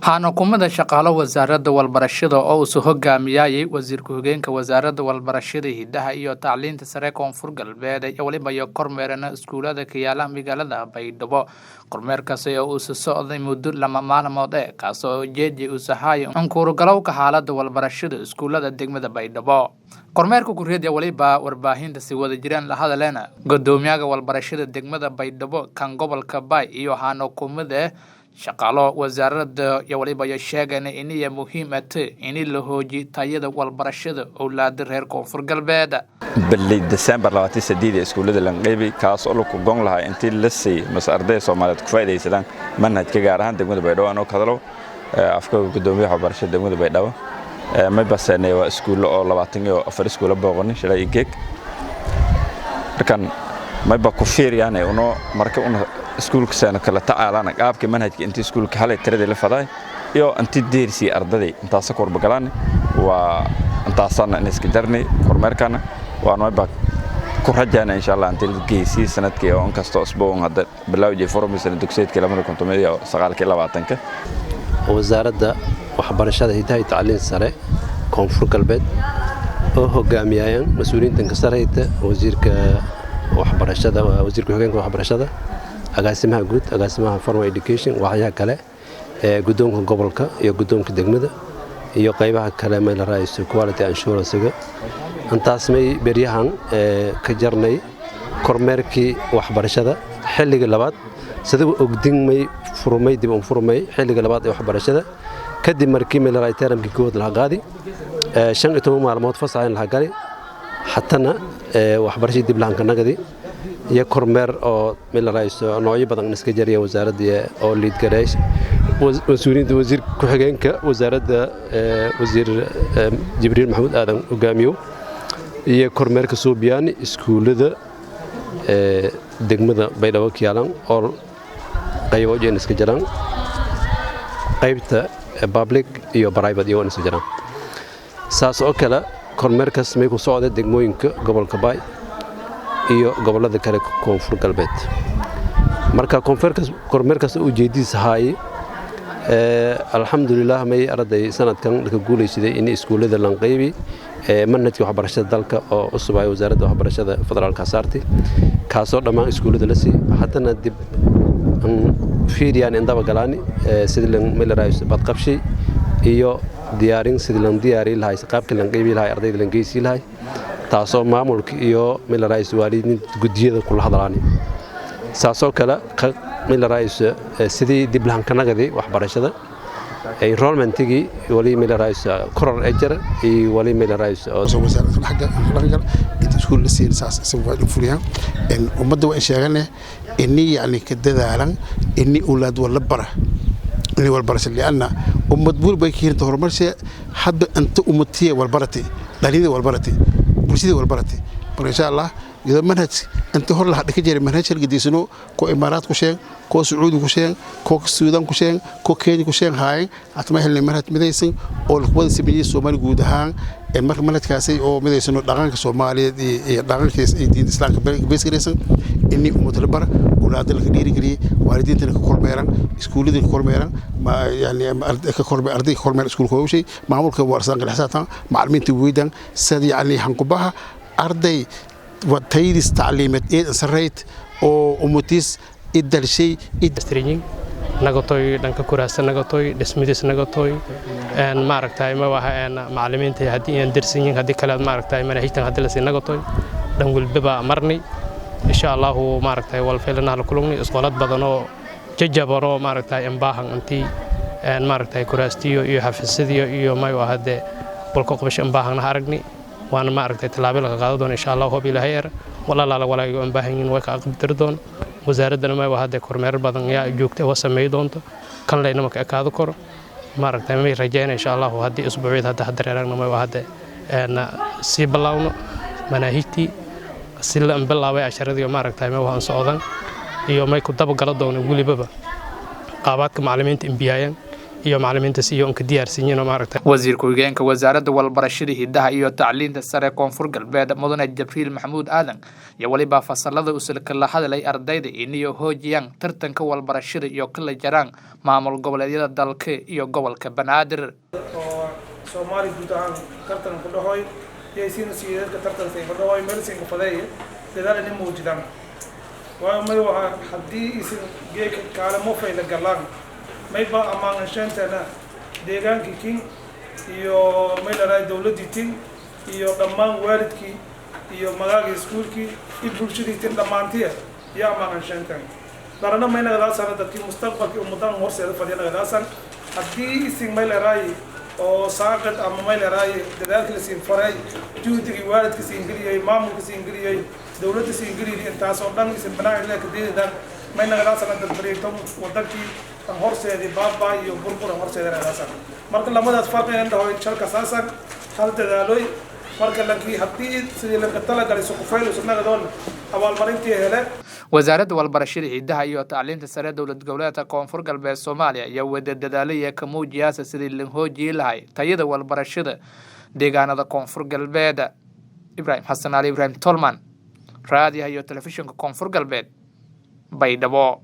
Waxaana shaqaale wasaaradda waxbarashada oo uu hogaamiyay wasiir ku-xigeenka wasaaradda waxbarashada hidaha iyo tacliinta sare koonfur galbeed iyo waliba iyo kormeerana iskuulada ka yaala magaalada Baydhabo. Kormeerkaasi oo uu socday muddo 2 maalmood kaas oo ujeedii uu sahayo unkuurgalowga xaaladda waxbarashada iskuulada degmada Baydhabo. Kormeerka guriyada waliba warbaahinta si wada jiraan la hadaleena gudoomiyaha waxbarashada degmada Baydhabo kan gobolka Bay iyo waxaana kumida shaqaalo wasaaradda iyo waliba iyo sheegeen inay muhiim tahay in la hoojiyo tayada waxbarashada owlaada reer koonfur galbeed. Balley December 28 iskuulada Lanqeybi kaas oo lagu goon lahaa intii la siiyay mas arday Soomaaliyeed ku faa'iideysadaan manhajka, gaar ahaan degmada Baydhabo. Anoo ka hadlo afka gudoomiyaha waxbarashada degmada Baydhabo, may baseenay waa iskuulo oo 24 iskuulo booqanay shalay iyo geeg. Markan mayba ku fiiriyaan uno marka una iskuulka saana kala tacaalana qaabka manhajka intii iskuulka halay tiradii la faday iyo intii deersii ardaday intaas ka warbagalaan waa intaasana in iska jarnay. Kormeerkana waan mayba ku rajayna insha Allah intii la geysii sanadkii oo inkastoo usbuucan hadda bilowjii furmi sanad dugsiyeedkii 2019-20. Wasaaradda waxbarashada hidaha iyo tacliin sare koonfur galbeed oo hogaamiyayaan mas-uuliyiintan ka sareyta, wasiirka waxbarashada, wasiirka ku-xigeenka waxbarashada, agaasimaha guud, agaasimaha formal education, waxyaha kale ee guddoonka gobolka iyo guddoonka degmada iyo qaybaha kale may la raayso quality assurance-ga. Intaas may beryahan ka jarnay kormeerkii waxbarashada xilliga labaad. Sida ogdin may furmay dib u furmay xilliga labaad ee waxbarashada kadib markii may la raay termkii kood la qaadi 15 maalmood fasax in la gali, hatana waxbarashadii dib lahanka nagadi iyo kormeer oo meel la raayso noocyo badan iska jariya wasaaradda oo liid gareey mas-uuliyiinta, wasiir ku-xigeenka wasaaradda wasiir Jibriil Maxamuud Aadan hogaamiyo iyo kormeerka suubiyaan iskuullada degmada Baydhabo kiyaalan oo qaybo jeen iska jiraan, qaybta public iyo private iyo iska jiraan. Saas oo kale kormeerkaas may ku socda degmooyinka gobolka Baay iyo gobolada kale koonfur galbeed. Marka kormeerkaas ujeedadiisa haayay, alxamdulilah, may arday sanadkan ka guulaysaday in iskuullada lanqeybi manhajka waxbarashada dalka oo cusub ay wasaaradda waxbarashada federaalka saartay, kaasoo dhammaan iskuullada la siiyey. Haddana dib fiiriyaan indaba galaani sidii melerayso badqabshi iyo diyaarin sidii lan diyaari lahay, qaabkii lan qeybi lahay, ardayda lan geysii lahay, taasoo maamulka iyo melerayso waalidiinta guddiyada kula hadlaani. Saasoo kale melerayso sidii dib lahankanagadi waxbarashada enrollmentigii wali melerayso koror ejar iyo wali melerayso. Wasaaradda xagga dhaqangal inta iskuul la siin saas isagu waa fuliyaan. Ummadda waa in sheegane ini yacni ka dadaalan ini owlaad wala bara ini walbarasha, lianna ummad walba ay ka hirinta horumarshe hadba inta ummatiya walbaratay, dhalinyada walbaratay, bulshada walbaratay. Marka insha Allah iyadoo manhaj inta hor la ka jiray manhaj halgadiisano ko Imaaraad ku sheeg, ko Sacuudi ku sheeg, ko Suudaan ku sheeg, ko Kenya ku sheeg haayeen, hatma helnay manhaj midaysan oo la wada sameeyay Soomaali guud ahaan. Marka manhajkaasi oo midaysano dhaqanka Soomaaliyeed iyo dhaqankiisa iyo diinta Islaamka beesgaraysan ini ummad la bara, awlaadda la dhiirigeliyay, waalidiintana ka kormeeran, iskuullada ka kormeeran, yani ka kormeer arday ka kormeer iskuulka hawshay, maamulka warsan kala xisaabtan, macallimiinta weydaan sida yani hanqubaha arday tayadiis tacliimeed ee sarreyd oo ummatiis idalshay. Stringing nagatoy dhanka kuraasta, nagatoy dhismadiis, nagatoy maaragtay ma waha macallimiinta haddii aan darsanyin, haddii kale maaragtay manaahijtan haddii lasii nagatoy dhan walbaba marnay. Insha Allahu maaragtay walfeelana la kulugni isqolad badan oo jajabanoo maaragtay imbaahan intii maaragtay kuraastiyo iyo xafiisyadiyo iyo may ahade walka qabasho imbaahana aragni, waana maaragtay tallaabo laga qaadan doono insha Allah. Hob Ilaahay er walaalaala walaago baahan yihiin way ka aqbali doon. Wasaaraddana may wahade kormeer badan yaa joogta oo sameey doonto kan leeyna marka ekaado kor maaragtay may rajayn insha Allah haddii usbuucyada hadda dareeragna may wahade sii bilaawno manaahijtii si la bilaabay casharadii maaragtay may wahan socdan iyo may ku dabagala doono welibaba qaabaadka macallimiinta imbiyaayan Iyo macalimiintaas iyo inka diyaarsan oo maaragtay. Wasiir ku-xigeenka wasaaradda walbarashada, hidaha iyo tacliinta sare Koonfur Galbeed, Mudane Jabriil Maxamuud Aadan, iyo weliba fasalada usulka la hadlay ardayda iniyo hoojiyaan tartanka walbarashada iyo kala jaraan maamul goboleedyada dalka iyo gobolka Banaadir. Oo Soomaali guud ahaan tartan ku dhahoy yaysiina siidadka tartanka ku dhahoy meelsinka fadeeye dadaal inay muujidaan, waayo may waha haddii isin geeka kaalamo fayla galaan mayba ammaanansheentana deegaankii kin iyo may laraay dowladdii tin iyo dhammaan waalidkii iyo magaagii iskuulkii iyo bulshadii tin dhammaantiya iyo ammaanansheenten darana may nagadaasana dadkii mustaqbalkii ummadan horseeda fadhiya nagadaasan. Haddii isin may laraay oo saaqid ama may laraay dadaalkii la siin faray, juhdigii waalidka siin geliyey, maamulka siin geliyey, dowladda siin geliyey, intaas oo dhan isin banaan ilaa kadeedan may nagadaasana dadbariigto wadankii tan horseedii baaba iyo burbura horseeda nagadaasan. Marka lamadaas farqi inan dhaho shalka saasan hal dadaaloy. Marka lankii haddii sidii lanka talagalay suqufayl usnagadoon abaalmarintii hele. Wasaaradda walbarashada, hidaha iyo tacliinta sare dowlad goboleedka Koonfur Galbeed Soomaaliya ayaa wada dadaalaya ka muujiyaasa sidii la hoojiyi lahay tayada walbarashada deegaanada Koonfur Galbeed. Ibraahim Xasan Ali Ibraahim Tolman, raadiyaha iyo telefishinka Koonfur Galbeed, Baydhabo.